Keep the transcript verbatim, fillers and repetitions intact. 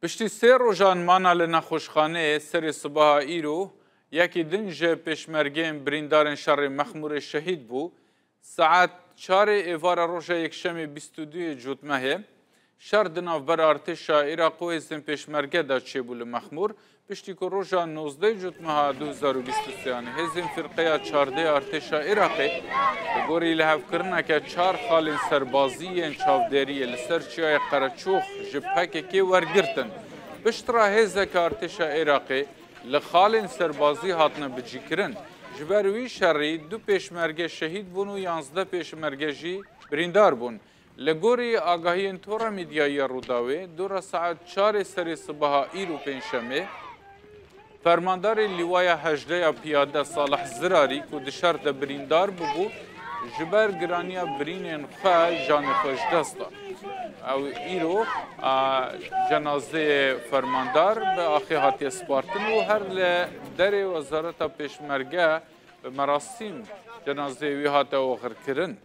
Piştî sê rojan mana li nexweşxaneyê, serê sibaha îro yekî din ji pêşmergeyên birîndarên şerê Mexmûrê şehîd bû. Saet çarê êvara roja Yekşemê bîst û duyê Cotmehê şer di navbera artêşa Iraq û hêzên pêşmerge de çêbû li Mexmûr, piştî ku roja nozdehê Cotmeha du hezar û bîst û sêyan hêzên firqeya çardeh artêşa Iraqê li gorî lihevkirineke çar xalên serbazî yên çavdêriyê li ser çiyayê Qereçox ji P K K wergirtin. Piştre hêzeke artêşa Iraqê li xalên serbazî hatine bicîkirin. Ji ber wî şerî du pêşmerge şehîd bûn û yanzdeh pêşmerge jî birîndar bûn. Li gorî agahiyên Tora Medyayî ya Rûdawê, dora saet çarê serê sibaha îro pêncşemê, fermandarê Lîwaya hejdeh ya piyade Salih Zirarî ku di şer de birîndar bûbû, ji ber giraniya birînên xwe janê xwe ji dest da. Ew îro, a, cenazeyê fermandar bi axê hatiye spartin û her li derê Wezareta Pêşmerge bi merasîm cenazeyê wî hate oxirkirin.